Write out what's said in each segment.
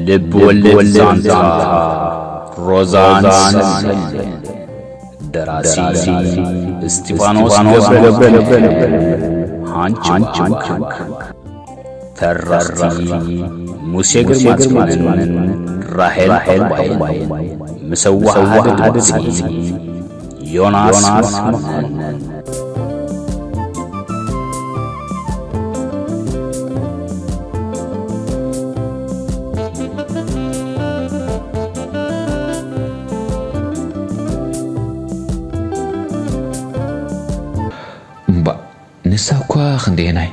ልብ ወለድ ዛንታ ሮዛን ሰሌን። ደራሲ እስጢፋኖስ ገብረ፣ ሃንች ባንክ። ተረኽቲ ሙሴ ግርማጽዮንን ራሄል ዕባይን። ምስ ኣወሃህዲ ድምጺ ዮናስ መኮነን። እምባእ፣ ንሳ እኳ ክንደየናይ።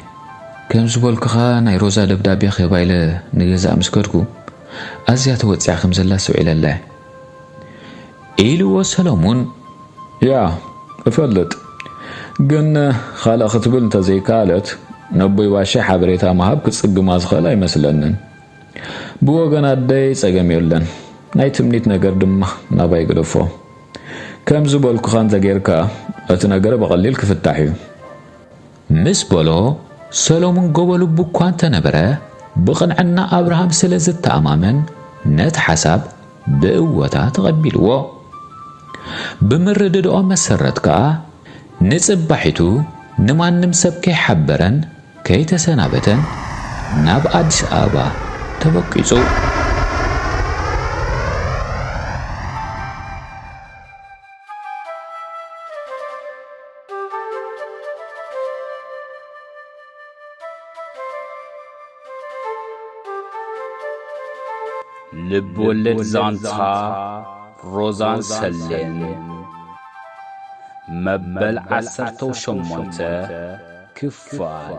ከም ዝበልኩኻ፣ ናይ ሮዛ ደብዳቤ ክህባ ኢለ ንገዛእ ምስ ከድኩ፣ ኣዝያ ተወጺዓ ከም ዘላ ኣስተውዒለላ እየ። ኢልዎ ሰሎሙን። ያ፣ እፈልጥ። ግን ካልእ ክትብል እንተዘይከኣለት፣ ነቦይ ባሻይ ሓበሬታ ምሃብ ክጽግማ ዝኽእል ኣይመስለንን። ብወገን ኣደይ ጸገም የለን። ናይ ትምኒት ነገር ድማ ናባይ ግደፎ። ከም ዝበልኩኻ እንተጌርካ፣ እቲ ነገር ብቐሊል ክፍታሕ እዩ። ምስ በሎ፣ ሰሎሙን ጎቦ ልቡ እኳ እንተነበረ፣ ብቕንዕና ኣብርሃም ስለ ዝተኣማመን፣ ነቲ ሓሳብ ብእወታ ተቐቢልዎ። ብምርድድኦ መሰረት ከኣ፣ ንጽባሒቱ ንማንም ሰብ ከይሓበረን ከይተሰናበተን ናብ ኣዲስ ኣበባ ተበቂጹ። ልብ ወለድ ዛንታ ሮዛን ሰሌን፣ መበል ዓሰርተ ሸሞንተ ክፋል።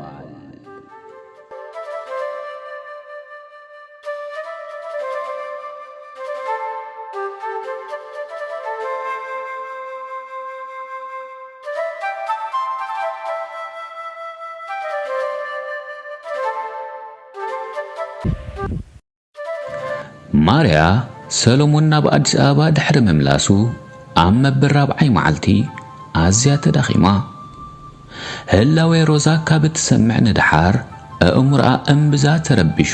ማርያ ሰሎሞን ናብ ኣዲስ ኣበባ ድሕሪ ምምላሱ፣ ኣብ መበል ራብዓይ መዓልቲ ኣዝያ ተዳኺማ። ህላዌ ሮዛ ካብ እትሰምዕ ንደሓር፣ ኣእምሮኣ እምብዛ ተረቢሹ፣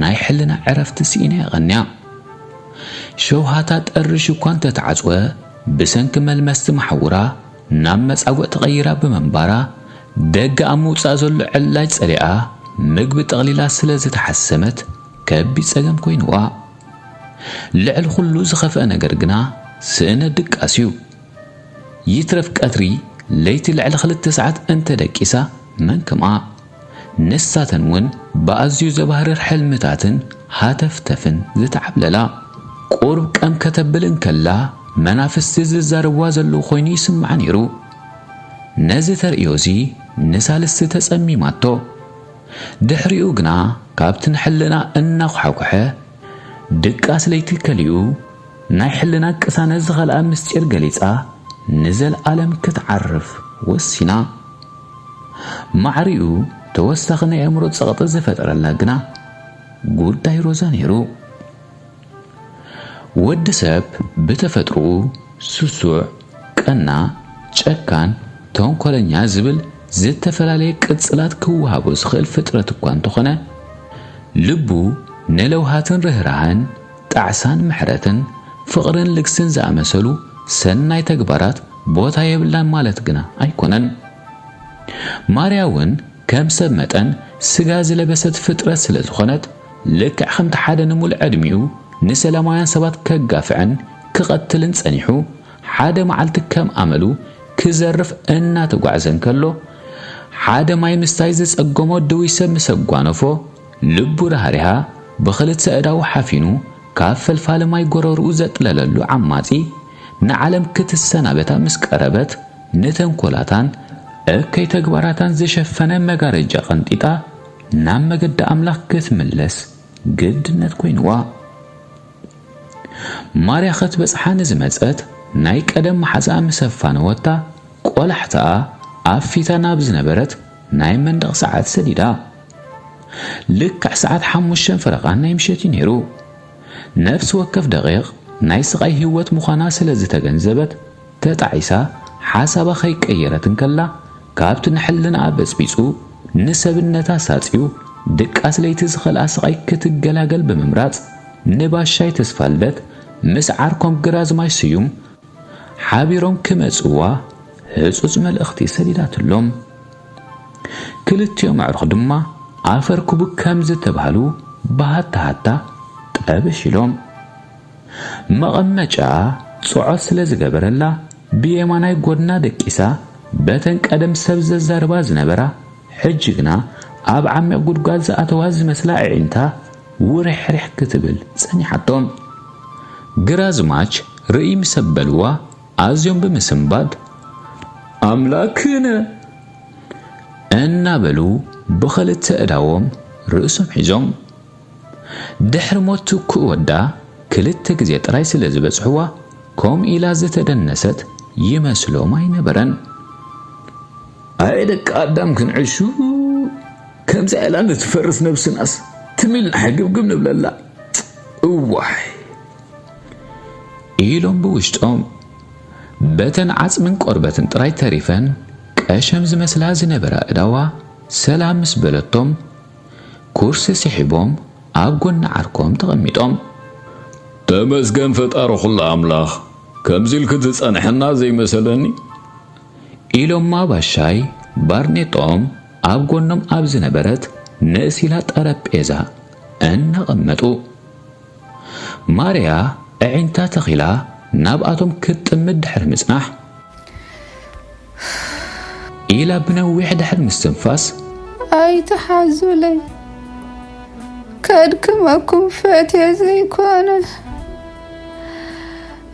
ናይ ሕልና ዕረፍቲ ስኢና እያ ቀንያ። ሸውሃታ ጠርሽ እኳ እንተተዓጽወ፣ ብሰንኪ መልመስቲ መሓውራ ናብ መጻጉዕ ተቐይራ ብምንባራ፣ ደገ ኣብ ምውጻእ ዘሎ ዕላጅ ጸሊኣ፣ ምግቢ ጠቕሊላ ስለ ዝተሓሰመት፣ ከቢድ ጸገም ኮይንዋ። ልዕሊ ኩሉ ዝኸፍአ ነገር ግና ስእነት ድቃስ እዩ። ይትረፍ ቀትሪ፣ ለይቲ ልዕሊ ክልተ ሰዓት እንተ ደቂሳ፣ መን ከምኣ? ንሳተን እውን ብኣዝዩ ዘባህርር ሕልምታትን ሃተፍተፍን ዝተዓብለላ። ቁሩብ ቀም ከተብል እንከላ፣ መናፍስቲ ዝዛረብዋ ዘለዉ ኮይኑ ይስምዓ ነይሩ። ነዚ ተርእዮ'ዚ ንሳልስቲ ተጸሚማቶ። ድሕሪኡ ግና ካብቲ ንሕልና እናኹሓኩሐ፣ ድቃስ ለይቲ ከሊኡ፣ ናይ ሕልና ቅሳነት ዝኸልኣ ምስጢር ገሊጻ፣ ንዘለኣለም ክትዓርፍ ወሲና። ማዕሪኡ ተወሳኺ ናይ ኣእምሮ ጸቕጢ ዝፈጠረላ ግና ጉዳይ ሮዛ ነይሩ። ወዲ ሰብ ብተፈጥሮኡ ስሱዕ፣ ቀና፣ ጨካን፣ ተንኮለኛ ዝብል ዝተፈላለየ ቅጽላት ክወሃቦ ዝኽእል ፍጥረት እኳ እንተኾነ፣ ልቡ ንለውሃትን ርህራሀን፣ ጣዕሳን ምሕረትን፣ ፍቕርን ልግስን ዝኣመሰሉ ሰናይ ተግባራት ቦታ የብላን ማለት ግና ኣይኮነን። ማርያ እውን ከም ሰብ መጠን ስጋ ዝለበሰት ፍጥረት ስለ ዝኾነት፣ ልክዕ ከምቲ ሓደ ንሙሉእ ዕድሚኡ ንሰላማውያን ሰባት ከጋፍዕን ክቐትልን ጸኒሑ፣ ሓደ መዓልቲ ከም ኣመሉ ክዘርፍ እናተጓዕዘ እንከሎ፣ ሓደ ማይ ምስታይ ዝጸገሞ ድውይ ሰብ ምስ ኣጓነፎ፣ ልቡ ራህሪሃ ብኽልተ ኣእዳዉ ሓፊኑ ካብ ፈልፋሊ ማይ ጎረርኡ ዘጥለለሉ ዓማጺ፣ ንዓለም ክትሰናበታ ምስ ቀረበት፣ ንተንኮላታን እከይ ተግባራታን ዝሸፈነ መጋረጃ ቀንጢጣ ናብ መገዲ ኣምላኽ ክትምለስ ግድነት ኮይንዋ። ማርያ ክትበጽሓ ንዝመጸት ናይ ቀደም መሓዛኣ ምስ ኣፋነወታ፣ ቆላሕታኣ ኣብ ፊታ ናብ ዝነበረት ናይ መንደቕ ሰዓት ሰዲዳ። ልክዕ ሰዓት ሓሙሽተ ፈረቓ ናይ ምሸት እዩ ነይሩ። ነፍሲ ወከፍ ደቂቕ ናይ ስቓይ ህይወት ምዃና ስለ ዝተገንዘበት፣ ተጣዒሳ ሓሳባ ከይቀየረት እንከላ፣ ካብቲ ንሕልናኣ በጽቢጹ ንሰብነታ ሳጽዩ ድቃስ ለይቲ ዝኸልኣ ስቓይ ክትገላገል ብምምራጽ፣ ንባሻይ ተስፋልደት ምስ ዓርኮም ግራዝማች ስዩም ሓቢሮም ክመጽእዋ ህጹጽ መልእኽቲ ሰዲዳትሎም። ክልቲኦም ኣዕሩኽ ድማ ኣፈር ክቡ ከም ዝተባህሉ ብሃታ ሃታ ጠበሽ ኢሎም። መቐመጫኣ ጽዖት ስለ ዝገበረላ ብየማናይ ጎድና ደቂሳ በተን ቀደም ሰብ ዘዛርባ ዝነበራ ሕጂ ግና ኣብ ዓሚቕ ጉድጓድ ዝኣተዋ ዝመስላ ኣዒንታ ውርሕርሕ ክትብል ጸኒሓቶም። ግራዝማች ርእይ ምስ ኣበልዋ ኣዝዮም ብምስንባድ ኣምላክነ እናበሉ ብኽልተ እዳዎም ርእሶም ሒዞም ድሕሪ ሞት ትኩእ ወዳ ክልተ ግዜ ጥራይ ስለ ዝበጽሕዋ፣ ከምኡ ኢላ ዝተደነሰት ይመስሎም ኣይነበረን። ኣየ ደቂ ኣዳም ክንዕሹ፣ ከምዛ ኢላ ንትፈርስ ነብስናስ ትም ኢልና ሕግብግብ ንብለላ። እዋይ ኢሎም ብውሽጦም። በተን ዓጽምን ቆርበትን ጥራይ ተሪፈን ቀሸም ዝመስላ ዝነበራ እዳዋ ሰላም ምስ በለቶም፣ ኩርሲ ስሒቦም ኣብ ጎኒ ዓርኮም ተቐሚጦም። "ተመስገን ፈጣሪ ኩሉ ኣምላኽ፣ ከምዚ ኢልኪ ዝጸንሐና ዘይመሰለኒ" ኢሎማ ባሻይ ባርኔጦም ኣብ ጎኖም ኣብ ዝነበረት ንእስ ኢላ ጠረጴዛ እናቐመጡ። ማርያ ኣዒንታ ተኺላ ናብኣቶም ክትጥምት ድሕሪ ምጽናሕ፣ ኢላ ብነዊሕ ድሕሪ ምስትንፋስ፣ "ኣይትሓዙለይ፣ ከድክመኩም ፈትየ ዘይኮነ፣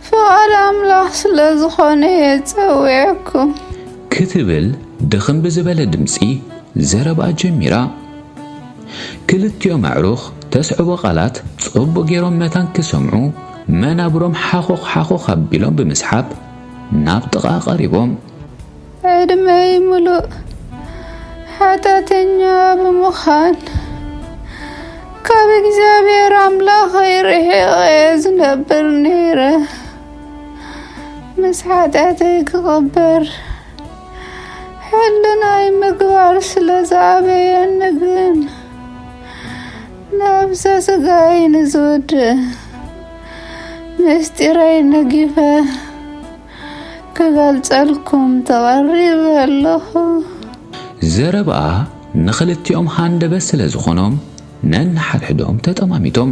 ፍቓድ ኣምላኽ ስለ ዝኾነ እየ ጸዊዐኩም" ክትብል ድኽም ብዝበለ ድምጺ ዘረባኣ ጀሚራ። ክልቲኦም ኣዕሩኽ ተስዕቦ ቃላት ጽቡቕ ገይሮም መታን ክሰምዑ መናብሮም ሓኾኽ ሓኾኽ ኣቢሎም ብምስሓብ ናብ ጥቓ ቀሪቦም። "ዕድመይ ምሉእ ሓጢኣተኛ ብምዃን ካብ እግዚኣብሔር ኣምላኸይ ርሒቐ እየ ዝነብር ነይረ። ምስ ሓጢኣተይ ክቕበር ሕልናይ ምግባር ስለ ዝኣበየኒ ግን ነብሰ ስጋይ ንዝውድእ ምስጢረይ ነጊፈ ክገልጸልኩም ተቐሪበ ኣለኹ" ዘረባኣ ንኽልቲኦም ሃንደበት ስለ ዝኾኖም ነንሓድሕዶም ተጠማሚቶም።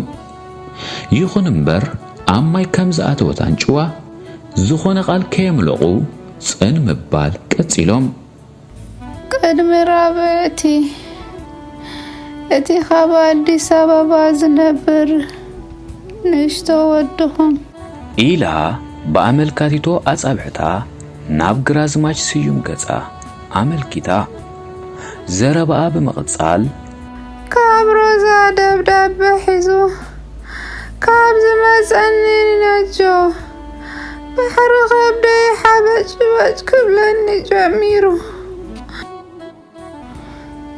ይኹን እምበር ኣብ ማይ ከም ዝኣተወት ኣንጭዋ ዝኾነ ቃል ከየምለቑ ጽን ምባል ቀጺሎም። "ቅድሚ ራብዕቲ እቲ ካብ ኣዲስ ኣበባ ዝነብር ንእሽቶ ወድኹም" ኢላ ብኣመልካቲቶ ኣጻብዕታ ናብ ግራዝማች ስዩም ገጻ ኣመልኪታ። ዘረባኣ ብምቕጻል፣ "ካብ ሮዛ ደብዳበ ሒዙ ካብ ዝመጸኒ ነጆ ባሕሪ ከብደይ ሓበጭበጭ ክብለኒ ጀሚሩ።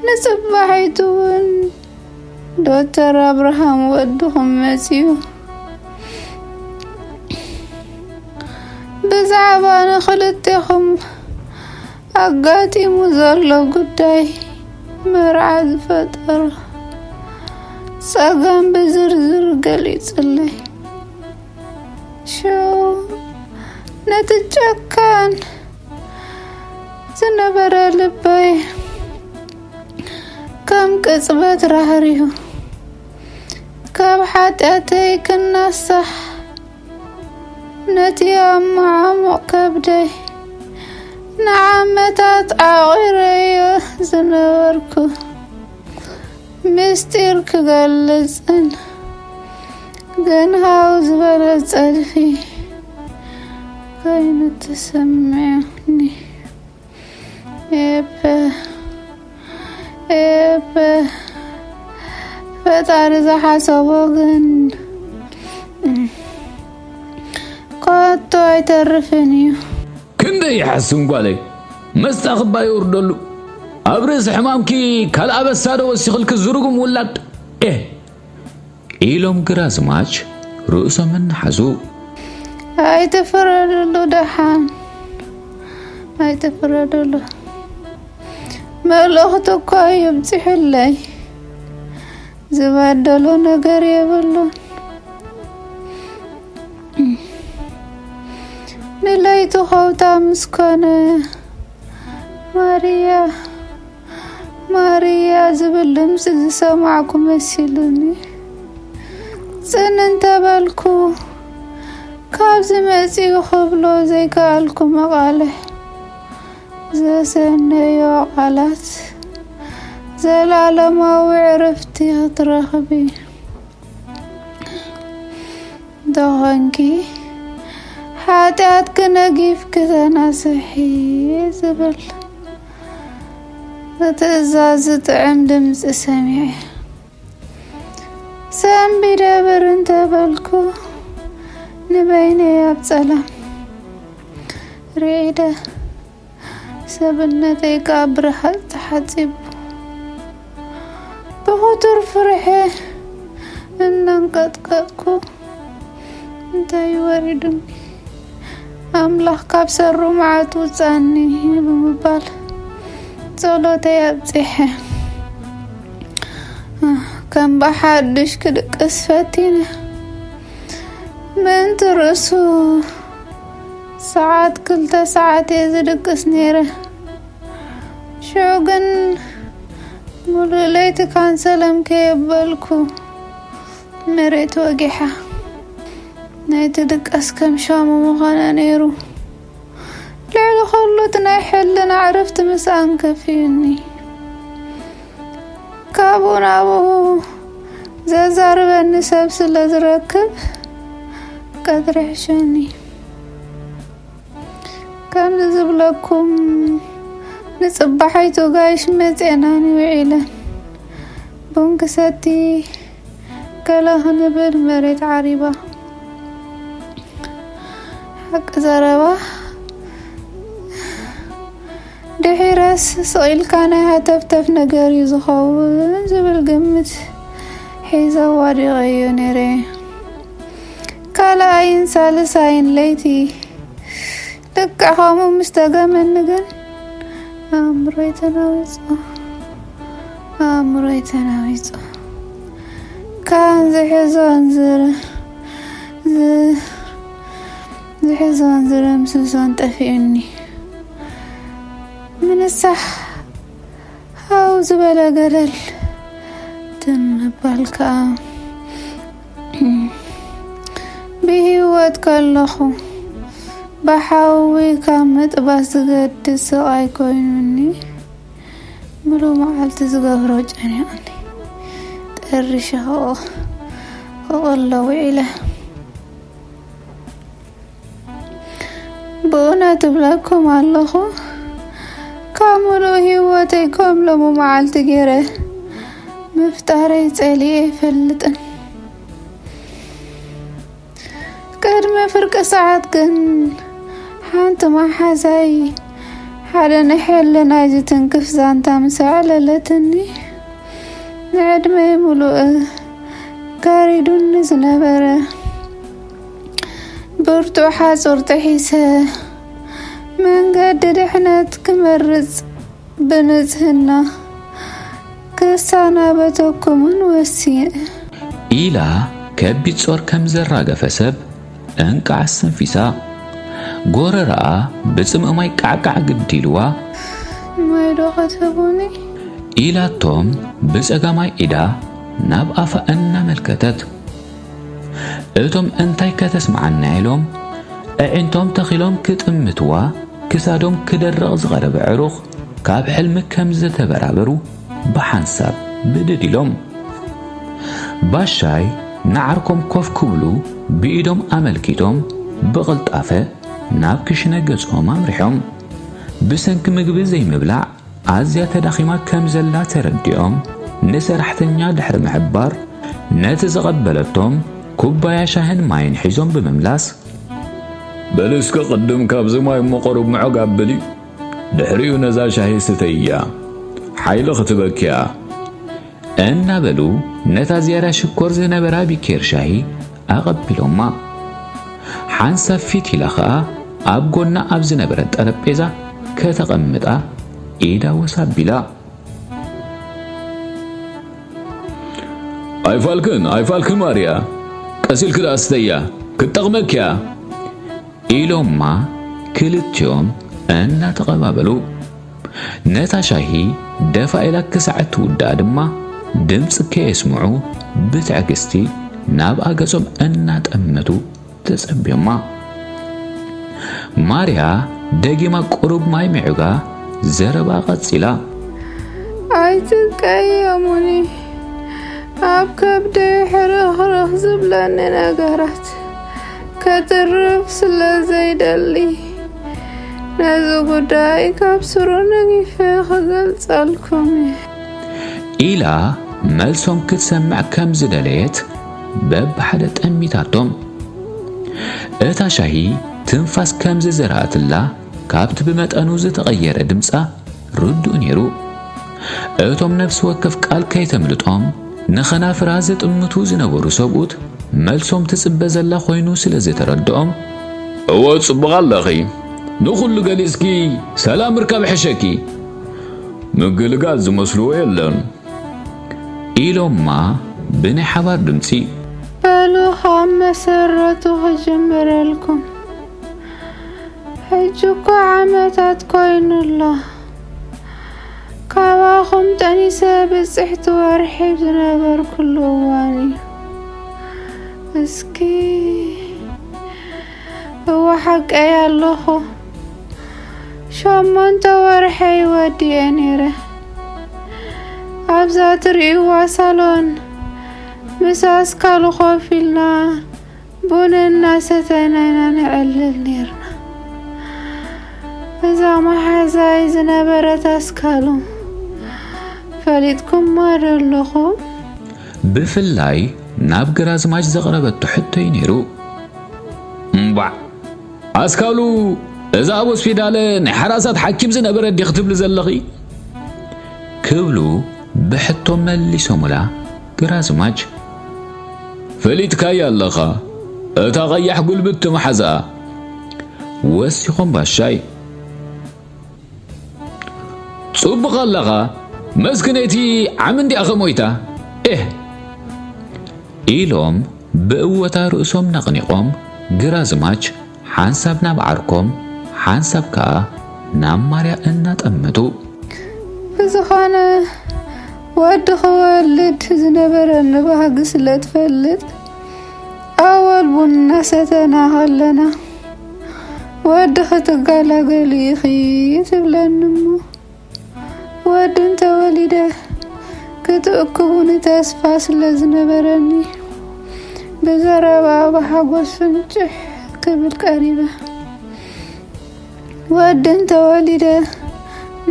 ንጽባሒቱ እውን ዶክተር ኣብርሃም ወድኹም መጺኡ ብዛዕባ ንኽልቴኹም ኣጋጢሙ ዘሎ ጉዳይ መርዓ ዝፈጠሮ ጸገም ብዝርዝር ገሊጹለይ። ሽዑ ነቲ ጨካን ዝነበረ ልበይ ከም ቅጽበት ራህሪሁ፣ ካብ ሓጢኣተይ ክናሳሕ ነቲ ኣብ መዓሙቕ ከብደይ ንዓመታት ዓቑረዮ ዝነበርኩ ምስጢር ክገልጽን ግን ሃው ዝበለ ጸድፊ ኮይኑ ተሰሚዑኒ። ኤፐ፣ ኤፐ፣ ፈጣሪ ዝሓሰቦ ግን ከቶ ኣይተርፍን እዩ። ክንደይ ይሓስም ጓለይ፣ መስጣ ክባ የውርደሉ። ኣብ ርእሲ ሕማምኪ ካልእ ኣበሳ ዶ ወሲኽልኪ ዝርጉም ውላድ? ኤህ! ኢሎም ግራዝማች ርእሶም እናሓዙ። ኣይትፍረድሉ ደሓን፣ ኣይትፍረድሉ። መልእኽቲ እኳ እዩ ኣብጺሑለይ። ዝበደሎ ነገር የብሉን። ንለይቱ ኸውታ ምስ ኮነ፣ "ማርያ፣ ማርያ" ዝብል ድምፂ ዝሰማዕኩ መሲሉኒ። ጽን እንተበልኩ፣ ካብዚ መጺኡ ክብሎ ዘይከኣልኩ መቓልሕ ዘሰነዮ ቃላት፣ "ዘላለማዊ ዕረፍቲ ክትረኽቢ እንተኾንኪ፣ ሓጢኣትኪ ነጊፍኪ ተናስሒ" ዝብል ትእዛዝ ዝጥዕም ድምፂ ሰሚዐ። ሰንቢደ ብር እንተበልኩ፣ ንበይነይ ኣብ ጸላም ርዒደ። ሰብነተይ ከኣ ብረሃጽ ተሓጺቡ። ብኽቱር ፍርሒ እናንቀጥቀጥኩ፣ "እንታይ ወሪዱኒ? ኣምላኽ ካብ ሰሩ መዓት ውጻኒ" ብምባል ጸሎተይ ኣብጺሐ። ከም ብሓድሽ ክድቅስ ፈቲነ። ምእንቲ ርእሱ ሰዓት ክልተ ሰዓት እየ ዝድቅስ ነይረ። ሽዑ ግን ሙሉእ ለይቲ ካንሰለም ከየበልኩ መሬት ወጊሓ። ናይቲ ድቃስ ከም ሻሙ ምዃና ነይሩ። ልዕሊ ኩሉ እቲ ናይ ሕልና ዕረፍቲ ምስኣን ከፊኡኒ። ካብኡ ናብኡ ዘዛርበኒ ሰብ ስለ ዝረክብ ቀትሪ ሕሸኒ። ከምዚ ዝብለኩም ንጽባሒቱ ጋይሽ መጼናኒ ውዒለን። ቡን ክሰቲ ገለ ክንብል መሬት ዓሪባ። ሓቂ ዘረባ ድሒረስ ስቕ ኢልካ ናይ ሃተፍተፍ ነገር እዩ ዝኸውን ዝብል ግምት ሒዘ ዋዲቐዮ ነይረ። ካልኣይን ሳልሳይን ለይቲ ልክዕ ከምኡ ምስ ተገመኒ ግን ኣእምሮይ ተናዊጹ፣ ኣእምሮይ ተናዊጹ። ካን ዝሕዞን ዝር-፣ ዝ-፣ ዝሕዞን ዝረምስሶን ጠፊኡኒ። ምንሳሕ ሃው ዝበለ ገደል ትም ምባል ከኣ ብህይወት ከለኹ ብሓዊ ካብ ምጥባስ ዝገድድ ስቓይ ኮይኑኒ፣ ምሉእ መዓልቲ ዝገብሮ ጨኒቑኒ፣ ጠሪሸ ክቕ-፣ ክቕሎ ውዒለ። ብእውነት እብለኩም ኣለኹ፣ ካብ ምሉእ ህይወተይ ከም ሎሚ መዓልቲ ገይረ ምፍጣረይ ጸሊኤ ኣይፈልጥን። ቅድሚ ፍርቂ ሰዓት ግን ሓንቲ መሓዛይ ሓደ ንሕልናይ ዝትንክፍ ዛንታ ምስ ኣዕለለትኒ፣ ንዕድመይ ምሉእ ጋሪዱኒ ዝነበረ ብርቱዕ ሓጹር ጥሒሰ መንገዲ ድሕነት ክመርጽ ብንጽህና ክሰናበተኩምን ወሲነ። ኢላ ከቢድ ጾር ከም ዘራገፈ ሰብ እንቃዕ ኣስተንፊሳ፣ ጎረረኣ ብጽምእ ማይ ቃዕቃዕ ግድ ኢልዋ፣ ማይ ዶ ክትህቡኒ? ኢላቶም ብጸጋማይ ኢዳ ናብ ኣፋ እናመልከተት። እቶም እንታይ ከተስምዓና ኢሎም ኣዒንቶም ተኺሎም ክጥምትዋ፣ ክሳዶም ክደርቕ ዝቐረበ ዕሩኽ ካብ ሕልሚ ከም ዝተበራበሩ ብሓንሳብ ብድድ ኢሎም። ባሻይ ንዓርኮም ኮፍ ክብሉ ብኢዶም ኣመልኪቶም ብቕልጣፈ ናብ ክሽነ ገጾም ኣምሪሖም። ብሰንኪ ምግቢ ዘይምብላዕ ኣዝያ ተዳኺማ ከም ዘላ ተረዲኦም፣ ንሰራሕተኛ ድሕሪ ምሕባር ነቲ ዝቐበለቶም ኩባያ ሻህን ማይን ሒዞም ብምምላስ፣ በሊ እስከ ቅድም ካብዚ ማይ እሞ ቁሩብ ምዕግ ኣብሊ፣ ድሕሪኡ ነዛ ሻሂ ስተይያ፣ ሓይሊ ክትበኪያ። እናበሉ ነታ ዝያዳ ሽኮር ዝነበራ ቢኬር ሻሂ ኣቐቢሎማ። ሓንሳብ ፊት ኢላ ኸኣ ኣብ ጎና ኣብ ዝነበረ ጠረጴዛ ከተቐምጣ ኢዳ ወስ ኣቢላ። ኣይፋልክን ኣይፋልክን ማርያ፣ ቀስ ኢልኪ ደኣ ስተያ፣ ክትጠቕመኪ እያ። ኢሎማ ክልቲኦም እናተቐባበሉ። ነታ ሻሂ ደፋ ኢላ ክሳዕ እትውድኣ ድማ ድምፂ ከየስምዑ ብትዕግስቲ ናብኣ ገፆም እናጠመቱ ተጸብዮማ። ማርያ ደጊማ ቁሩብ ማይ ምዒጋ ዘረባ ቀጺላ። ኣይትቀየሙኒ፣ ኣብ ከብደይ ሕርኽርኽ ዝብለኒ ነገራት ከትርፍ ስለ ዘይደሊ፣ ነዚ ጉዳይ ካብ ስሩ ነጊፈ ክገልጸልኩም እየ። ኢላ መልሶም ክትሰምዕ ከም ዝደለየት በብሓደ ጠሚታቶም። እታ ሻሂ ትንፋስ ከም ዝዘርኣትላ ካብቲ ብመጠኑ ዝተቐየረ ድምጻ ርዱእ ነይሩ። እቶም ነፍሲ ወከፍ ቃል ከይተምልጦም ንኸናፍራ ዝጥምቱ ዝነበሩ ሰብኡት መልሶም ትጽበ ዘላ ኮይኑ ስለ ዝተረድኦም፣ እወ ጽቡቕ ኣለኺ፣ ንኹሉ ገሊጽኪ ሰላም ምርካብ ሕሸኪ፣ ምግልጋል ዝመስልዎ የለን። ኢሎማ ብናይ ሓባር ድምጺ። በሉ ካብ መሰረቱ ክጅምረልኩም። ሕጂ እኮ ዓመታት ኮይኑ ኣሎ። ካባኹም ጠኒሰ ብጽሕቲ ወርሒ ዝነበርኩሉ እዋን እዩ። እስኪ እወ ሓቀይ ኣለኹ። ሸሞንተ ወርሐይ ወዲኤ ነይረ። ኣብዛ ትርእይዋ ሳሎን ምስ ኣስካሉ ኮፍ ኢልና ቡን እናሰተና ኢና ነዕልል ነይርና። እዛ መሓዛይ ዝነበረት ኣስካሉ ፈሊጥኩማ ዶ ኣለኹም? ብፍላይ ናብ ግራዝማች ዘቕረበቶ ሕቶ እዩ ነይሩ። እምባዕ ኣስካሉ፣ እዛ ኣብ ሆስፒታል ናይ ሓራሳት ሓኪም ዝነበረ ዲኺ ትብሊ ዘለኺ? ክብሉ ብሕቶ መሊሶሙላ ግራዝማች። ፈሊጥካያ ኣለኻ፣ እታ ቀያሕ ጉልብቲ መሓዛኣ። ወሲኾም ባሻይ። ጽቡቕ ኣለኻ፣ መስክነይቲ ዓሚ እንዲኣ ከሞይታ። ኤህ! ኢሎም ብእወታ ርእሶም ነቕኒቖም ግራዝማች ሓንሳብ ናብ ዓርኮም ሓንሳብ ከኣ ናብ ማርያ እናጠመቱ። ብዝኾነ ወዲ ክወልድ ዝነበረኒ ባህጊ ስለ ትፈልጥ ኣወል ቡን እናሰተና ከለና ወዲ ክትገላገሊ ኢኺ ትብለኒ እሞ ወዲ እንተወሊደ ክትእክቡኒ ተስፋ ስለ ዝነበረኒ ብዘረባ ብሓጎስ ፍንጭሕ ክብል ቀሪበ። ወዲ እንተወሊደ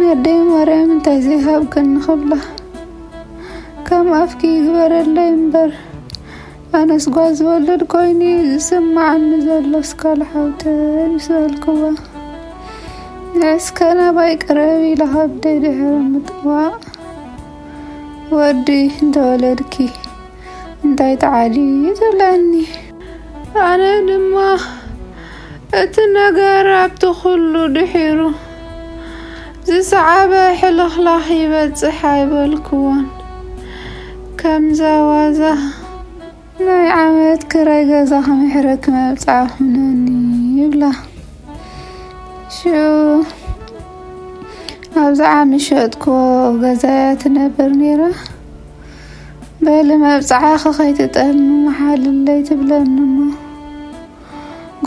ነደይ ማርያም እንታይ ዘይሃብክኒ ክብላ ከም ኣፍኪ ይግበረለይ እምበር ኣነስ ጓል ዝወልድ ኮይኑ እዩ ዝስምዓኒ ዘሎ ኣስካሉ ሓውተይ ምስ በልክዋ። ንዕስከ ናባይ ቅረቢ ኢላ ከብደይ ድሕሪ ምጥዋቕ፣ ወዲ እንተወለድኪ እንታይ ትዓሊ ትብለኒ። ኣነ ድማ እቲ ነገር ኣብቲ ኩሉ ድሒሩ ዝሰዓበ ሕልኽላኽ ይበጽሕ ኣይበልክዎን። ከምዛ ዋዛ ናይ ዓመት ክራይ ገዛ ክምሕረኪ መብጽዓ ኩነኒ ይብላ። ሽዑ ኣብዛ ዓሚ ዝሸጥክዎ ገዛ'ያ ትነብር ነይራ። በሊ መብጽዓኺ ከይትጠልሚ መሓልለይ ትብለኒ እሞ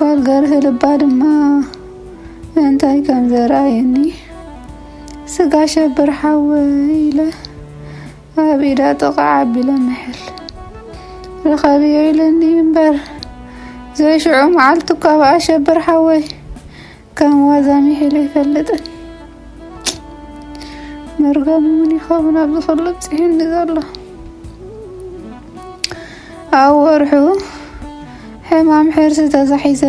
ጓል ገርሂ ልባ ድማ እንታይ ከም ዘርኣየኒ ስጋ ሸብር ሓወይ ኢለ ኣብ ኢዳ ጥቕዕ ኣቢለ ምሕል ርኸብዮ ኢለኒ እምበር ዘይሽዑ መዓልቲ እኳ ብኣሸብር ሓወይ ከም ዋዛ ምሒለ ኣይፈልጥን። መርገሙ እውን ይኸውን ኣብዚ ኩሉ ኣብፂሑኒ ዘሎ። ኣብ ወርሑ ሕማም ሕርሲ ተዛሒዘ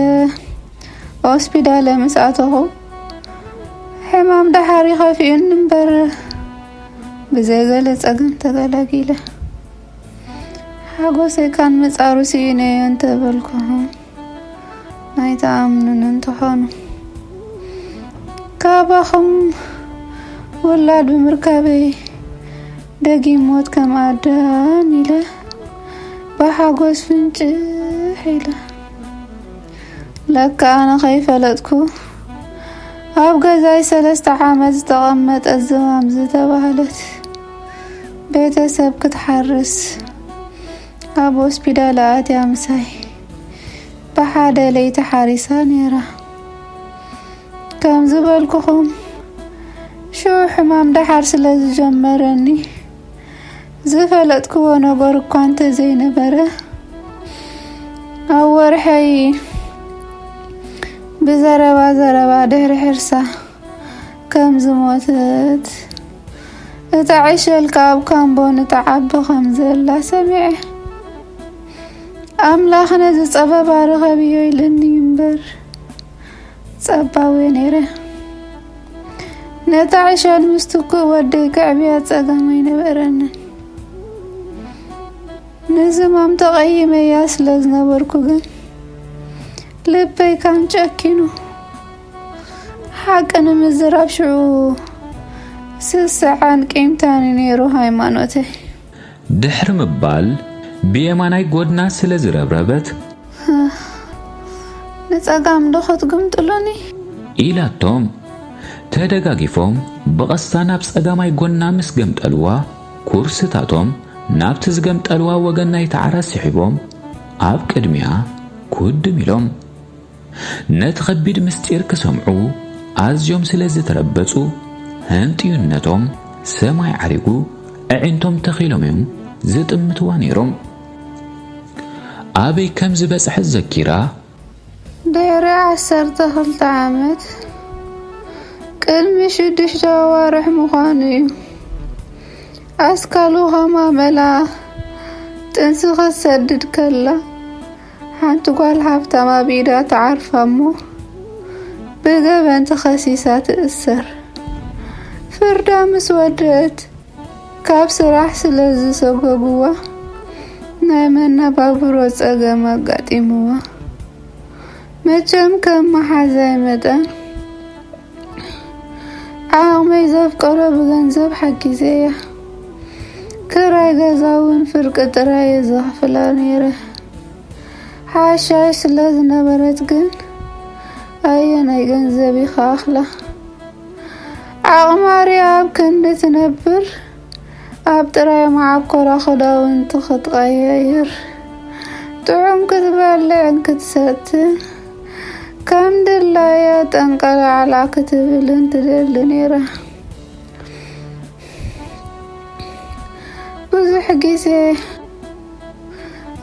ሆስፒታል ምስ ኣተኹ ሕማም ደሓር ይኸፍእኒ እምበር ብዘይ ገለ ጸገም ተገላጊለ። ሓጎሰይ ካን ምጻሩ ስኢነዮ እንተበልኩኹም ኣይትኣምኑን እንትኾኑ። ካባኹም ውላድ ብምርካበይ ደጊም ሞት ከም ኣዳም ኢለ ብሓጎስ ፍንጭሕ ኢለ። ለካ ኣነ ከይፈለጥኩ ኣብ ገዛይ ሰለስተ ዓመት ዝተቐመጠት ዝማም ዝተባህለት ቤተሰብ ክትሓርስ ኣብ ሆስፒታል ኣትያ ምሳይ ብሓደ ለይቲ ሓሪሳ ነይራ። ከም ዝበልኩኹም ሽዑ ሕማም ደሓር ስለ ዝጀመረኒ ዝፈለጥክዎ ነገር እኳ እንተዘይነበረ፣ ኣብ ወርሐይ ብዘረባ ዘረባ ድሕሪ ሕርሳ ከም ዝሞተት፣ እታ ዕሸል ከኣ ኣብ ካምቦ ንትዓቢ ከም ዘላ ሰሚዐ። ኣምላኽ ነዚ ጸበባ ርኸብዮ ኢልኒ እምበር ጸባዊ ነይረ። ነታ ዕሸል ምስ ትኩእ ወደይ ከዕብያ ጸገም ኣይነበረንን። ንዝማም ተቐይመያ ስለ ዝነበርኩ ግን ልበይ ካን ጨኪኑ። ሓቂ ንምዝራብ ሽዑ ስስዓን ቂምታን ነይሩ ሃይማኖተይ። ድሕሪ ምባል ብየማናይ ጎድና ስለ ዝረብረበት ንጸጋም ዶ ክትግምጥሉኒ? ኢላቶም። ተደጋጊፎም ብቐስታ ናብ ጸጋማይ ጎና ምስ ገምጠልዋ፣ ኩርስታቶም ናብቲ ዝገምጠልዋ ወገን ናይቲ ዓራት ስሒቦም ኣብ ቅድሚኣ ኩድም ኢሎም። ነቲ ከቢድ ምስጢር ክሰምዑ ኣዝዮም ስለ ዝተረበጹ፣ ህንጥዩነቶም ሰማይ ዓሪጉ ኣዒንቶም ተኺሎም እዮም ዝጥምትዋ ነይሮም። ኣበይ ከም ዝበጽሐት ዘኪራ፣ ድሕሪ ዓሰርተ ክልተ ዓመት፣ ቅድሚ ሽዱሽተ ኣዋርሕ ምዃኑ እዩ፣ ኣስካሉ ከም ኣመላ ጥንሲ ክትሰድድ ከላ፣ ሓንቲ ጓል ሃብታም ኣብ ኢዳ ትዓርፋ እሞ፣ ብገበን ተኸሲሳ ትእሰር። ፍርዳ ምስ ወደት፣ ካብ ስራሕ ስለ ዝሰጎግዋ፣ ናይ መነባብሮ ጸገም ኣጋጢምዋ። መቸም ከም መሓዛይ መጠን፣ ዓቕመይ ዘፍቀዶ ብገንዘብ ሓጊዘያ። ክራይ ገዛ እውን ፍርቂ ጥራይ እየ ዘኽፍላ ነይረ። ሓሻሽ ስለ ዝነበረት ግን፣ ኣየናይ ገንዘብ ይኸኣኽላ? ዓቕማ ሪኣ ኣብ ክንዲ ትነብር፣ ኣብ ጥራይ መዓኮራ ክዳውንቲ ክትቐያይር፣ ጥዑም ክትበልዕን ክትሰትን፣ ከም ድላያ ጠንቀላዕላ ክትብልን ትደሊ ነይራ። ብዙሕ ግዜ፣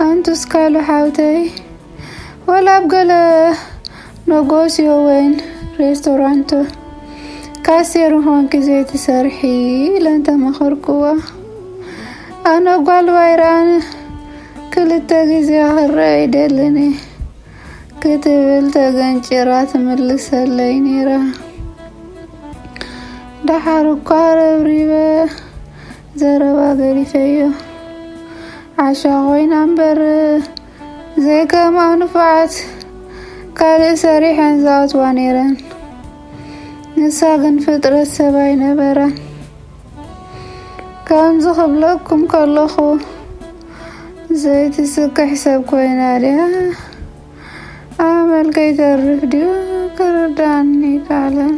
ኣንቱስ ካሉ ሓውተይ፣ ወላ ኣብ ገለ ነጎስዮ ወይን ሬስቶራንት ካሴር ኾንኪ ዘይትሰርሒ ኢለ እንተመኸርኩዋ፣ ኣነ ጓል ባይራን ክልተ ግዜ ክረአ ይደልን እየ ክትብል ተገንጭራ ትምልሰለይ ነይራ። ደሓር እኳ ረብሪበ ዘረባ ገዲፈዮ። ዓሻ ኮይና እምበር፣ ዘይከምኣ ንፉዓት ካልእ ሰሪሐን ዝኣትዋ ነይረን። ንሳ ግን ፍጥረት ሰብ ኣይነበራን። ከምዚ ክብለኩም ከለኹ፣ ዘይትስክሕ ሰብ ኮይና ድያ? ኣመል ከይተርፍ ድዩ? ክርዳኒ ይከኣለን።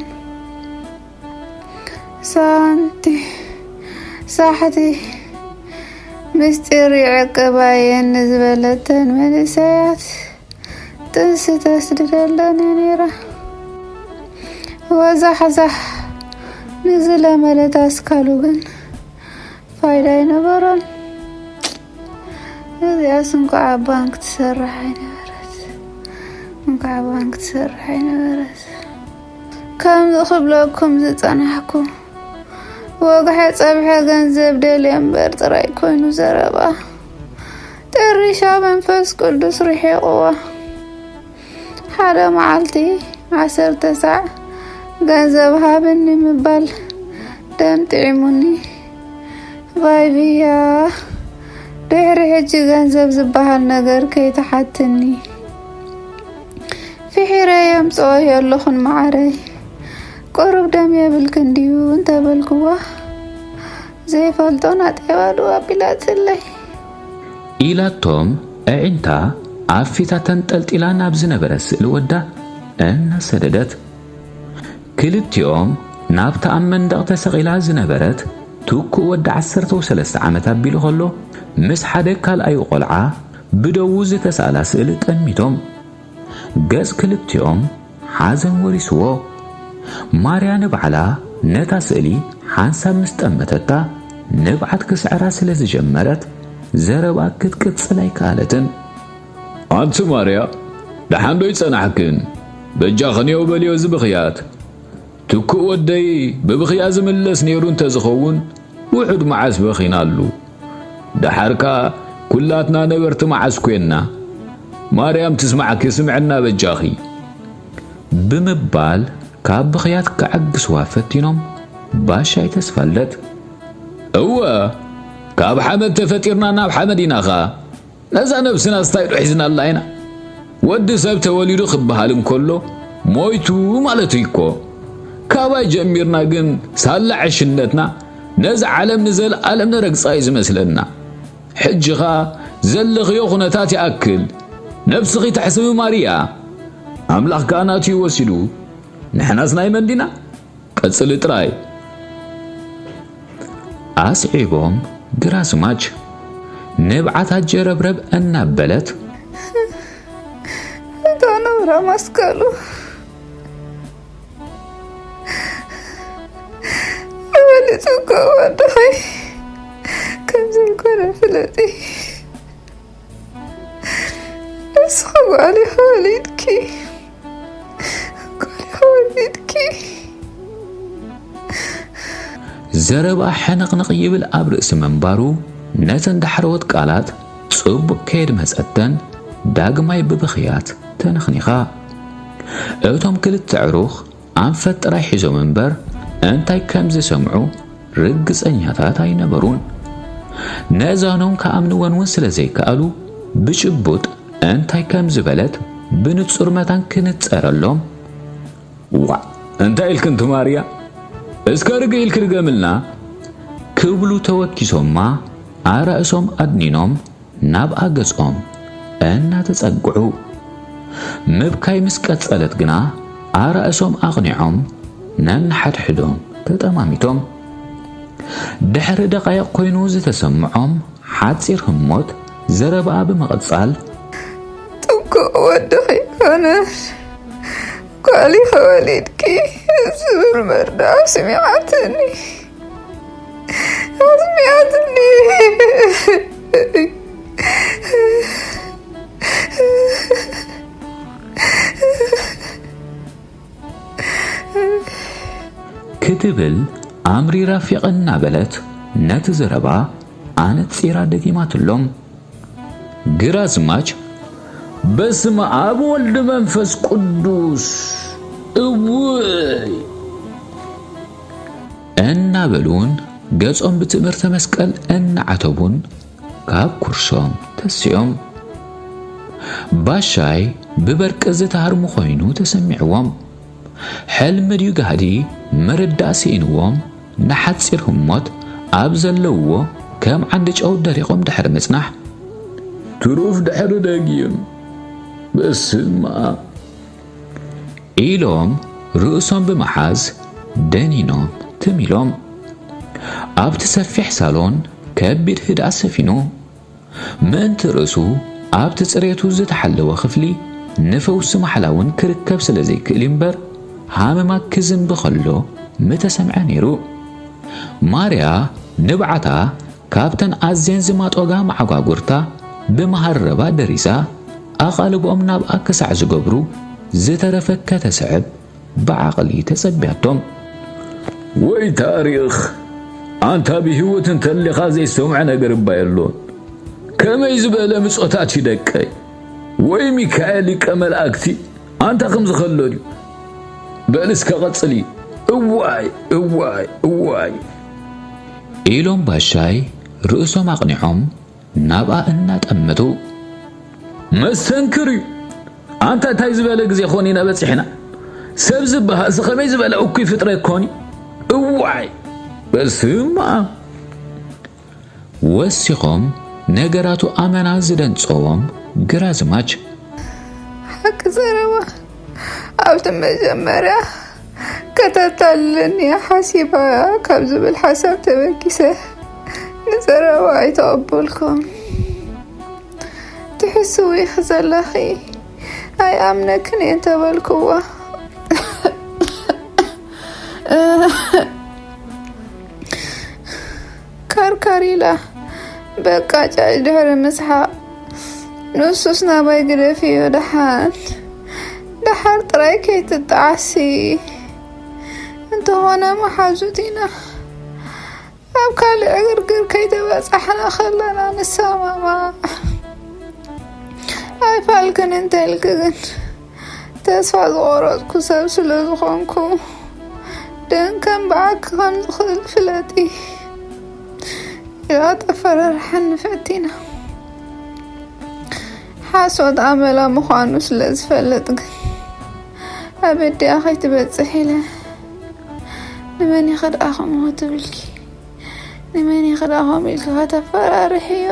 ሳንቲ፣ ሳሕቲ፣ ምስጢር ይዕቅባ እየን ንዝበለተን መንእሰያት ጥንሲ ተስድደለን እየ ነይራ። ወዛሕዛሕ ንዝለመደት ኣስካሉ ግን ፋይዳ ኣይነበሮን። እዚኣስ እንኳዕ ኣብ ባንክ ትሰርሕ ኣይነበረት፣ እንኳዕ ኣብ ባንክ ትሰርሕ ኣይነበረት። ከምዚ ክብለኩም ዝጸናሕኩ፣ ወግሐ ጸብሐ ገንዘብ ደልየ እምበር ጥራይ ኮይኑ ዘረባ። ጥሪሻ መንፈስ ቅዱስ ርሒቕዋ። ሓደ መዓልቲ ዓሰርተ ሳዕ ገንዘብ ሃብኒ ምባል ደም ጥዒሙኒ። ቫይቪያ፣ ድሕሪ ሕጂ ገንዘብ ዝበሃል ነገር ከይትሓትኒ። ፍሒረ የምጽኦ የለኹን መዓረይ። ቁሩብ ደም የብልክን ድዩ እንተበልክዋ፣ ዘይፈልጦ ናጤባ ድው ኣቢላትለይ። ኢላቶም ኣዒንታ ኣብ ፊታ ተንጠልጢላ ናብ ዝነበረ ስእሊ ወዳ እናሰደደት። ክልቲኦም ናብታ ኣብ መንደቕ ተሰቒላ ዝነበረት ትኩእ ወዲ ዓሰርተ ሰለስተ ዓመት ኣቢሉ ከሎ፣ ምስ ሓደ ካልኣዩ ቆልዓ ብደዉ ዝተሳእላ ስእሊ ጠሚቶም። ገጽ ክልቲኦም ሓዘን ወሪስዎ። ማርያ ንባዕላ ነታ ስእሊ ሓንሳብ ምስ ጠመተታ፣ ንብዓት ክስዕራ ስለ ዝጀመረት፣ ዘረባ ክትቅጽል ኣይከኣለትን። ኣንቲ ማርያ፣ ደሓን ዶ ይጸናሕክን? በጃኽንዮ በልዮ እዚ ብኽያት። ትኩእ ወደይ ብብኽያ ዝምለስ ነይሩ እንተዝኸውን፣ ውሑድ መዓስ በኺናሉ። ደሓርካ ኩላትና ነበርቲ መዓስ ኮንና። ማርያም ትስማዕኪ፣ ስምዕና በጃኺ። ብምባል ካብ ብኽያት ክዓግስዋ ፈቲኖም። ባሻይ ተስፋልደት። እወ፣ ካብ ሓመድ ተፈጢርና ናብ ሓመድ ኢና ኸኣ። ነዛ ነብስና ስታይ ዶ ሒዝናላ ኢና? ወዲ ሰብ ተወሊዱ ክበሃል እንከሎ ሞይቱ ማለት እዩ እኮ። ካባይ ጀሚርና ግን ሳላ ዕሽነትና ነዛ ዓለም ንዘለኣለም ንረግጻ እዩ ዝመስለና። ሕጂ ኸኣ ዘለኽዮ ኩነታት ይኣክል። ነብስኺ ተሕስቢ ማርያ። ኣምላኽ ከኣ ናቱ እዩ ወሲዱ። ንሕናስ ናይ መን ዲና? ቀጽሊ ጥራይ። ኣስዒቦም ግራዝማች ንብዓታ ጀረብረብ እናበለት። እታ ነውራ ማስካሉ ተበሊጹ እኮ ወድኸይ ከም ዘይኮነ ፍለጢ። ንስኺ ጓል ኢኺ ወሊድኪ፣ ጓል ኢኺ ወሊድኪ። ዘረባ ሕንቕንቕ ይብል ኣብ ርእሲ ምንባሩ፣ ነተን ዳሕረዎት ቃላት ጽቡቕ ከየድመጸተን ዳግማይ ብብኽያት ተነኽኒኻ። እቶም ክልተ ዕሩኽ ኣንፈት ጥራይ ሒዞም እምበር እንታይ ከም ዝሰምዑ ርግጸኛታት ኣይነበሩን። ነእዛኖም ክኣምንወን እውን ስለ ዘይከኣሉ፣ ብጭቡጥ እንታይ ከም ዝበለት ብንጹር መታን ክንጸረሎም። ዋእ፣ እንታይ ኢልክን ትማርያ? እስከ ርግእ ኢልኪ ድገምልና። ክብሉ ተወኪሶማ ኣራእሶም ኣድኒኖም ናብኣ ገጾም እናተጸግዑ። ምብካይ ምስ ቀጸለት ግና ኣራእሶም ኣቕኒዖም ነንሓድሕዶም ተጠማሚቶም። ድሕሪ ደቓይቕ ኮይኑ ዝተሰምዖም ሓጺር ህሞት ዘረባኣ ብምቕጻል። ጥንቁቕ ወድኺ ይኾነን ጓል ኢኺ ወሊድኪ ዝብል መርድእ ኣስሚዓትኒ። ኣስሚዓትኒ። ክትብል ኣምሪራ ፊቕ እናበለት ነቲ ዘረባ ኣነጺራ ደጊማትሎም። ግራዝማች በስመ ኣብ ወልድ መንፈስ ቅዱስ እውይ እናበሉን ገጾም ብትእምርተ መስቀል እናዓተቡን ካብ ኩርሶም ተሲኦም። ባሻይ ብበርቂ ዝተሃርሙ ኮይኑ ተሰሚዕዎም። ሕልሚ ድዩ ጋህዲ ምርዳእ ስኢንዎም ንሓጺር ህሞት ኣብ ዘለውዎ ከም ዓንዲ ጨው ደሪቖም ድሕሪ ምጽናሕ። ትሩፍ ድሕሪ ደጊም በስመ ኣብ ኢሎም ርእሶም ብምሓዝ ደኒኖም ትም ኢሎም። ኣብቲ ሰፊሕ ሳሎን ከቢድ ህድኣት ሰፊኑ። ምእንቲ ርእሱ ኣብቲ ጽሬቱ ዝተሓለወ ክፍሊ ንፈውሲ ማሕላ እውን ክርከብ ስለ ዘይክእል እዩ እምበር፣ ሃመማ ክዝንቢ ከሎ ምተሰምዐ ነይሩ። ማርያ ንብዓታ ካብተን ኣዝየን ዝማጦጋ መዓጓጉርታ ብመሃረባ ደሪሳ፣ ኣቓልብኦም ናብኣ ክሳዕ ዝገብሩ ዝተረፈ ከተስዕብ ብዓቕሊ ተጸቢያቶም። ወይ ታሪኽ! ኣንታ ብህይወት እንተሊኻ ዘይሰምዖ ነገር እባ የሎን። ከመይ ዝበለ ምጾታት እዩ ደቀይ! ወይ ሚካኤል ሊቀ መላእክቲ ኣንታ ከምዚ ከሎ ድዩ? በል እስከ ቀጽሊ። እዋይ እዋይ እዋይ! ኢሎም ባሻይ ርእሶም ኣቕኒዖም ናብኣ እናጠመቱ። መስተንክር እዩ። ኣንታ እንታይ ዝበለ ግዜ ኮን ኢና በጺሕና? ሰብ ዝበሃልሲ ከመይ ዝበለ እኩይ ፍጥረት ኮን እዩ? እዋይ! በስመ ኣብ! ወሲኾም ነገራቱ ኣመና ዝደንጸዎም ግራዝማች፣ ሓቂ ዘረባ ኣብቲ መጀመርያ ከተታልለኒ ሓሲባ ካብ ዝብል ሓሳብ ተበጊሰ ንዘረባ ኣይተቐበልኩን። ትሕስዊ ዘለኺ ኣይኣምነክን እየ እንተበልክዋ፣ ካርካር ኢላ በቃ ጫጭ ድሕሪ ምስሓቕ፣ ንሱስ ናባይ ግደፍዮ ደሓን፣ ደሓር ጥራይ ከይትጠዓሲ። እንተኾነ መሓዙት ኢና፣ ኣብ ካልእ ዕግርግር ከይተበጻሕና ከለና ንሰማማዕ። ኣይፋልክን እንተልክ ግን ተስፋ ዝቆረጽኩ ሰብ ስለ ዝኾንኩ ደንከም ብዓኪ ከም ዝኽእል ፍለጢ ኢላ ተፈራርሓኒ ፈቲና። ሓሶት ኣመላ ምዃኑ ስለ ዝፈልጥ ግን ኣብ ኣዲኣ ከይትበጽሕ ኢለ ንመን ኢኺ ደኣ ከምኡ ትብልኪ? ንመን ኢኺ ደኣ ከምኡ ኢልኪ ከተፈራርሕዮ?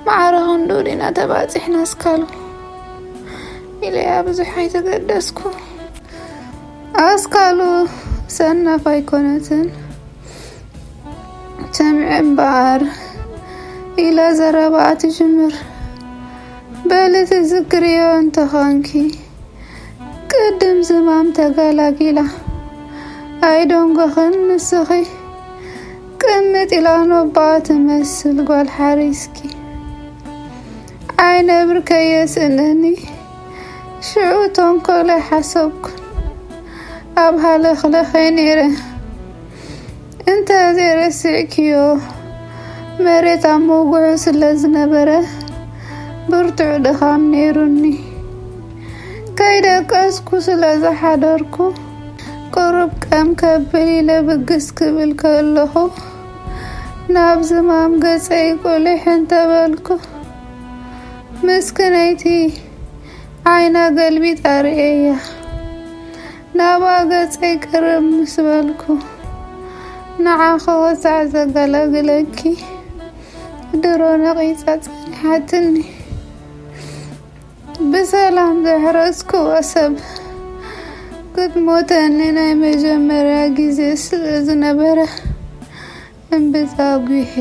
ማዕረ ክንዱ ዲና ተባጺሕና ኣስካሉ ኢለያ ብዙሕ ኣይተገደስኩ። ኣስካሉ ሰናፍ ኣይኮነትን፣ ሰምዒ እምበኣር ኢላ ዘረባኣ ትጅምር። በሊ ትዝክርዮ እንተኾንኪ ቅድም ዝማም ተገላጊላ ኣይደንጎኽን ንስኺ ቅምጥ ኢላ ኖባ ትመስል ጓል ሓሪስኪ። ዓይነ ብርከየ ስእነኒ ሽዑ ተንኮለ ሓሰብኩ ኣብ ሃለኽለኸ ነይረ። እንተ ዘይረስዕክዮ መሬት ኣብ መውግዑ ስለ ዝነበረ ብርቱዕ ድኻም ነይሩኒ። ከይደቀስኩ ስለ ዝሓደርኩ ቅሩብ ቀም ከብል ኢለ ብግስ ክብል ከለኹ ናብ ዝማም ገጸይ ቁሊሕ እንተበልኩ ምስክነይቲ ዓይና ገልቢጣ ርእየያ። ናባ ገጸይ ቅርብ ምስ በልኩ ንዓኺ ወሳዕ ዘገላግለኪ ድሮ ነቒጻ ጸኒሓትኒ። ብሰላም ዘሕረስክዎ ሰብ ክትሞተኒ ናይ መጀመርያ ግዜ ስለ ዝነበረ እምብዛ ጒሄ።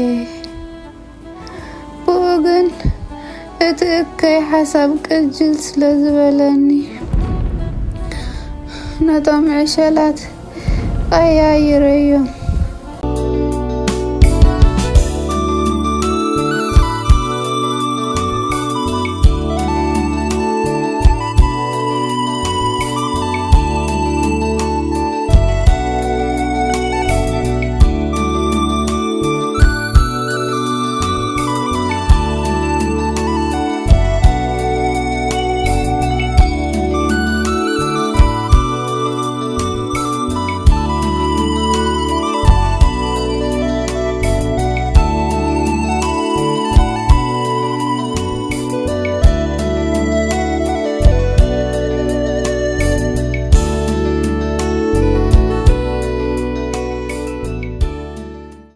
ብኡ ግን እቲ እከይ ሓሳብ ቅጅል ስለ ዝበለኒ ነቶም ዕሸላት ቀያይረዮም